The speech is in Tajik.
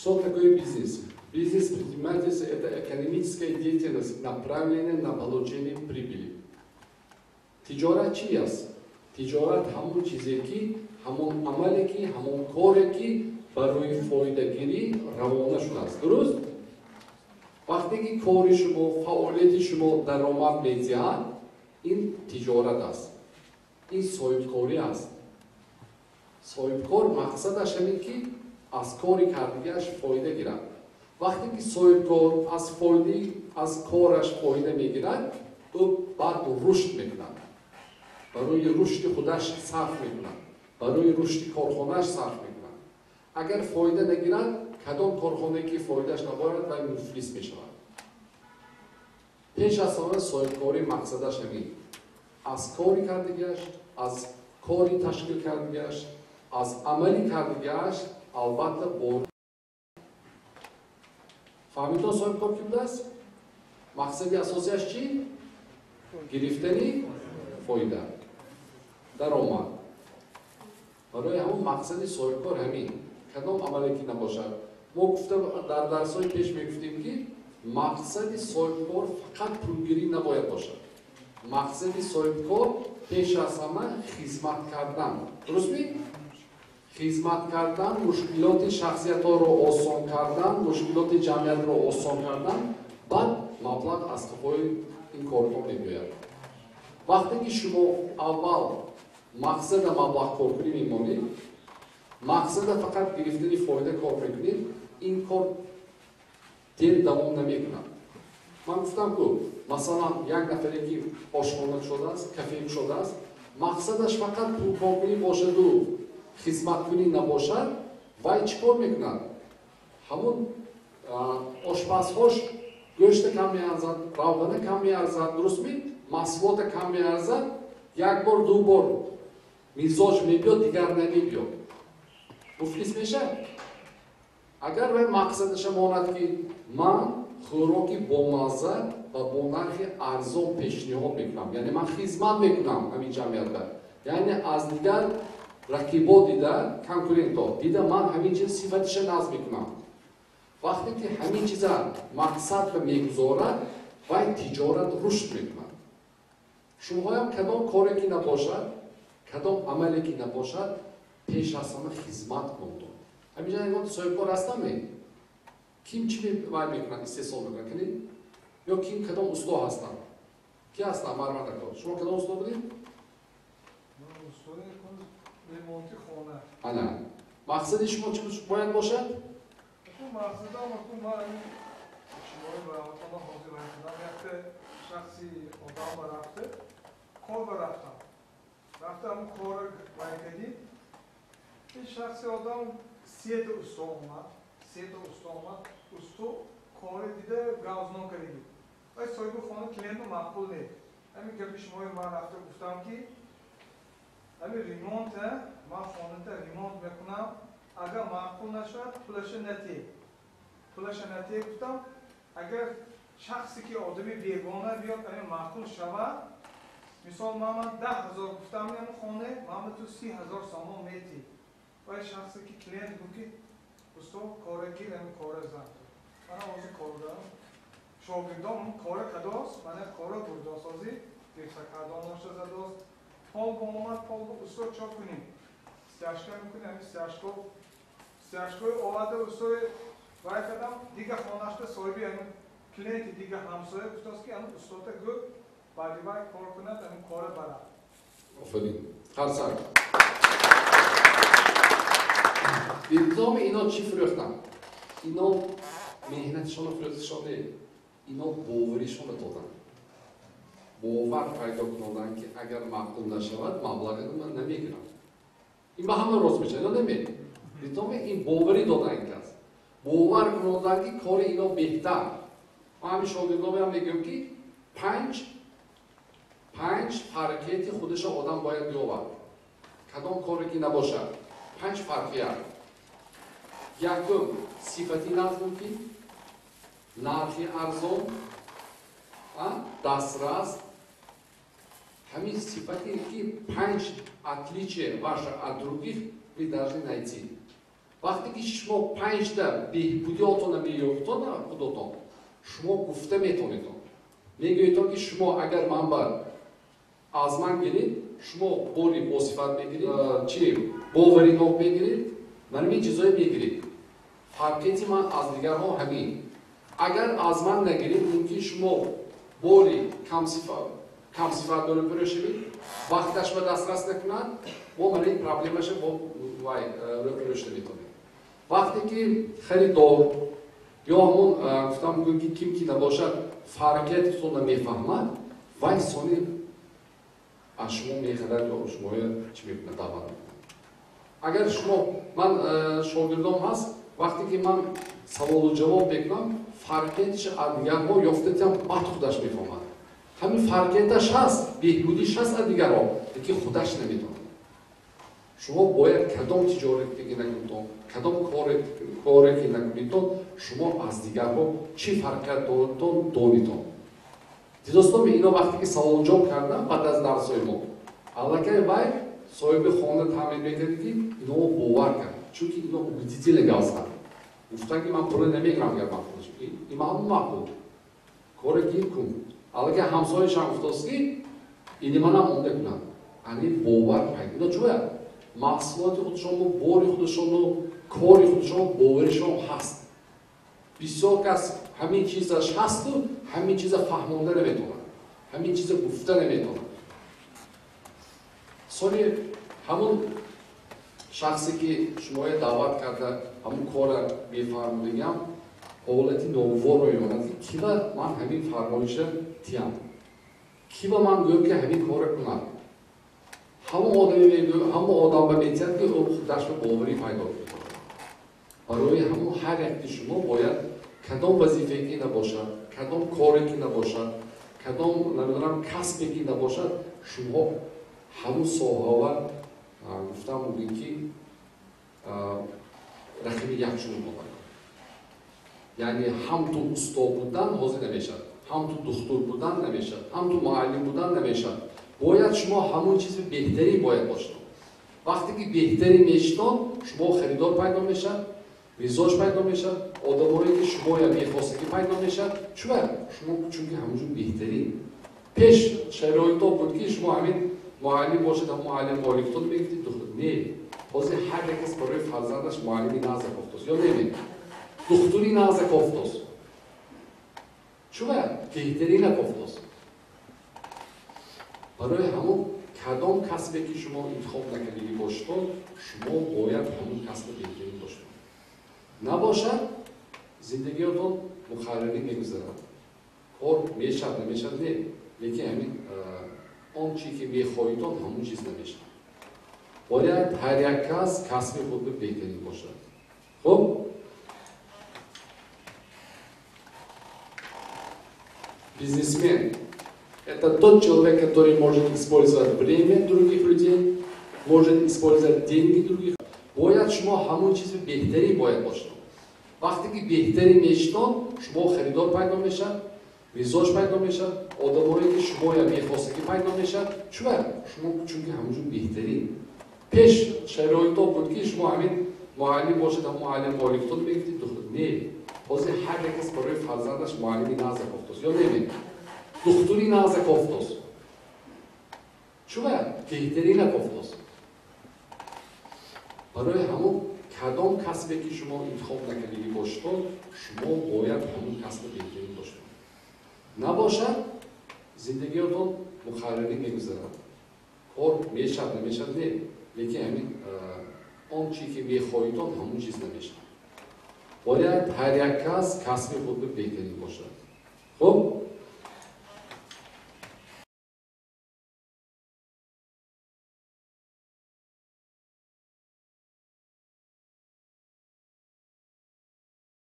Что такое бизнес? Бизнес предпринимательство – это экономическая деятельность, направленная на получение прибыли. Тиҷорат чи аст? Тиҷорат ҳамон чизе ки, ҳамон амале ки, ҳамон коре ки барои фоидагирӣ равона шудааст. Дуруст? Вақте ки кори шумо, фаъолияти шумо даромад медиҳад, ин тиҷорат аст. Ин соҳибкорӣ аст. Соҳибкор мақсадаш ҳамин ки аз кори кардагиаш фоида гирад. Вақте ки соҳибкор аз кораш фоида мегирад, ӯ баъд рушд мекунад. Барои рушди худаш сарф мекунад, барои рушди корхонааш сарф мекунад. Агар фоида нагирад, кадом корхонае ки фоидааш наборад, вай муфлис мешавад. Пеш аз ҳама соҳибкорӣ мақсадаш ҳамин: аз кори кардагиаш, аз кори ташкил кардагиаш, аз амали кардагиаш албатта бо фаҳмидон. Соҳибкор ки будааст, мақсади асосиаш чӣ? Гирифтани фоида, даромад. Барои ҳамон мақсади соҳибкор ҳамин, кадом амале ки набошад. Мо гуфта дар дарсҳои пеш мегуфтем, ки мақсади соҳибкор фақат пулгирӣ набояд бошад. Мақсади соҳибкор пеш аз ҳама хизмат кардан. Дурустми? Хизмат кардан, мушкилоти шахсиятҳоро осон кардан, мушкилоти ҷамъиятро осон кардан, баъд маблағ аз қафои ин корҳо мебиёяд. Вақте ки шумо аввал мақсада маблағ коркунӣ мемонед, мақсада фақат гирифтани фоида кор мекунед, ин кор дер давом намекунад. Ман гуфтам ку, масалан, як нафаре ки ошхона кушодааст, кафе кушодааст, мақсадаш фақат пулкоркунӣ бошаду хизматкунӣ набошад, вай чӣ кор мекунад? Ҳамон ошпазҳош гӯшта кам меарзад, равғана кам меарзад, дурустми? Маҳсулота кам меарзад, як бор, ду бор мизоҷ мебиёд, дигар намебиёд. Муфлис мешавад. Агар вай мақсадаша монад, ки ман хӯроки бомазза ва бо нархи арзон пешниҳод мекунам, яъне ман хизмат мекунам ҳамин ҷамъиятда, яъне аз дигар рақибо дида, конкурентҳо дида, ман ҳамин чиз сифатиша назм мекунам. Вақте ки ҳамин чиза мақсад мегузорад, вай тиҷорат рушд мекунад. Шумоҳоям кадом коре ки набошад, кадом амале ки набошад, пеш аз ҳама хизмат кунед. Ҳаминҷа ягон соҳибкор ҳастаме? Ким чӣ вай мекунад, истеҳсол мекунад? Кани ё ким кадом усто ҳастанд? Ки ҳастанд? Марматакор, шумо кадом усто будед? Ана, мақсади шумо чӣ бояд бошад? Мақсадам, ман шумои баромадтона ҳозир кардам, якта шахси одам ба рафта, кор ба рафтам, рафта ҳамун кора вай кардим. Ин шахси одам сета усто омад, сета усто омад. Усто кори дида гавзнон кардагӣ. Вай соҳиби хона, клиенту маъқул не. Ҳамин гапи шумои ман рафта гуфтам, ки ҳамин ремонта ман хоната ремонт мекунам, агар маъқул нашавад, пулаша натӣ, пулаша натӣ, гуфтам. Агар шахсе ки одами бегона биёд, ҳамин маъқул шавад, мисол, ман 10 000 гуфтам, ҳамин хона ман ту 30 000 сомон метӣ. Вай шахсе ки клиент гуфт, ки усто, кора гир, ҳамин кора зан. Мана ҳозир кор дорам, шогирдом кора кадост, мана кора бурдосозӣ гирифта кардонаша задост. Пол омад, пол усто, чо кунем? Стяжка мекунем. Ҳамин стяжко, стяжкои оварда, устои вай кардам. Дига хонашда соҳиби ҳамин клиенти дига ҳамсоя гуфтааст, ки ҳамин устота гӯ, баъди вай кор кунад, ҳамин кора барад. Офарин, қарсак. Дидоми ино чӣ фурӯхтанд? Ино меҳнатишонро фурӯхташон не, ино боваришонро доданд, бовар пайдо куноданд, ки агар маъқул нашавад, маблағро ман намегирам. Ин ба ҳама рост мешавад ино неме? Дидоми ин боварӣ додан, ин кас бовар куноданд, ки кори ино беҳтар. Ман ҳамин шогирдомеам мегӯям, ки панҷ фарқияти худашо одам бояд ёбад. Кадом коре ки набошад, панҷ фарқият. Якум, сифати нағз мумкин, нархи арзон, дастрас. Ҳамин сифате ки панҷ отличие ваше от других вы должны найти. Вақте ки шумо панҷта беҳбудиётона меёфтона худотон, шумо гуфта метавонедон. Мегӯедон ки шумо агар манбар аз ман гиред, шумо бори босифат мегиред, чи боваринок мегиред, манами чизое мегиред. Фарқияти ман аз дигарҳо ҳамин. Агар аз ман нагиред, мумкин шумо бори камсифат рӯбарӯ шавед, вақташ ба дастрас накунад, бо мана ин проблемаша бо вай рӯбарӯ шуда метавонед. Вақте ки харидор ё ҳамон гуфтам гӯем ки ким ки набошад фарқияти худро мефаҳмад, вай сони аз шумо мехарад ё шуморо чӣ мекунад, даъват мекунад. Агар шумо ман шогирдом ҳаст, вақте ки ман саволу ҷавоб мекунам, фарқиятиш аз дигарҳо ёфтатиам баъд худаш мефаҳмад. Ҳамин фарқияташ ҳаст, беҳбудиш ҳаст аз дигарҳо, лекин худаш наметавонад. Шумо бояд кадом тиҷорате ки накунедон, кадом коре ки накунедон, шумо аз дигарҳо чӣ фарқият доредон донедон. Дидостон, ино вақте ки саволу ҷавоб кардам баъд аз дарсҳои мо, аллакай вай соҳиби хона таъмин мекард ки иноро бовар кард, чунки ино убедительно гап зад. Гуфтанд ки ман пула намегирам агар ман худаш. Ин маълум маъқул. Коре гир кун. Аллакай ҳамсояшам гуфтааст ки ини манам омода кунам. Ани бовар пайдо. Ино чӯя? Маҳсулоти худашону, бори худашону, кори худашон, боваришон ҳаст. Бисёр кас ҳамин чизаш ҳасту ҳамин чиза фаҳмонда наметавонад, ҳамин чиза гуфта наметавонад. Сони ҳамон шахсе ки шумоя даъват карда, ҳамон кора мефармудагиам, ҳолати ногуворро мемонад ки кива ман ҳамин фармоиша тиям, кива ман гӯям ки ҳамин кора кунад. Ҳамон одаме мегӯ, ҳамон одам ба метиҳад ки ӯ худаш ба боварӣ пайдо мекунад. Барои ҳамон ҳар якти шумо бояд кадом вазифае ки набошад, кадом коре ки набошад, кадом намедонам касбе ки набошад, шумо ҳамон соҳава гуфтам мумкин ки рақами як шумо бошад. Яъне ҳам ту усто будан ҳозир намешавад, ҳам ту духтур будан намешавад, ҳам ту муаллим будан намешавад. Бояд шумо ҳамон чизи беҳтарин бояд бошед. Вақте ки беҳтарин мешитон, шумо харидор пайдо мешавад, мизоҷ пайдо мешавад, одамое ки шумоя мехостагӣ пайдо мешавад. Чуба? Шумо чунки ҳамонҷо беҳтарин. Пеш шароито буд ки шумо ҳамин муаллим бошед, ҳам муаллим моликтон мегуфтед, духтур. Не, ҳозир ҳар як кас барои фарзандаш муаллими нағза кофтааст ё не? Духтури нағза кофтааст. Чуба? Беҳтарина кофтааст. Барои ҳамон кадом касбе ки шумо интихоб накардагӣ бошедон, шумо бояд ҳамон касби беҳтарин бошед. Набошад, зиндагиётон муқаррарӣ мегузарад. Кор мешавад, намешавад, не. Лекин ҳамин он чи ки мехоҳедон, ҳамон чиз намешавад. Бояд ҳар як кас касби худро беҳтарин бошад. Хуб? Бизнесмен – это тот человек, который может использовать время других людей, может использовать деньги других. Бояд шумо ҳамон чизи беҳтарин бояд бошед. Вақте ки беҳтарин мешитон, шумо харидор пайдо мешавад, мизоҷ пайдо мешавад, одамое ки шумоя мехостагӣ пайдо мешавад. Чуба? Шумо чунки ҳамонҷо беҳтарин. Пеш шароито буд ки шумо ҳамин муаллим бошед, ҳам муаллим моликтон мегуфтед, духтур. Не, ҳозир ҳар як кас барои фарзандаш муаллими нағза кофтааст ё не? Духтури нағза кофтааст. Чуба? Беҳтарина кофтааст. Барои ҳамон кадом касбе ки шумо интихоб накардагӣ бошедон, шумо бояд ҳамон касби беҳтарин бошед. Набошад, зиндагиётон муқаррарӣ мегузарад. Кор мешавад, намешавад, не. Лекин ҳамин он чи ки мехоҳедон, ҳамон чиз намешавад. Бояд ҳар як кас касби худро беҳтарин бошад. Хуб?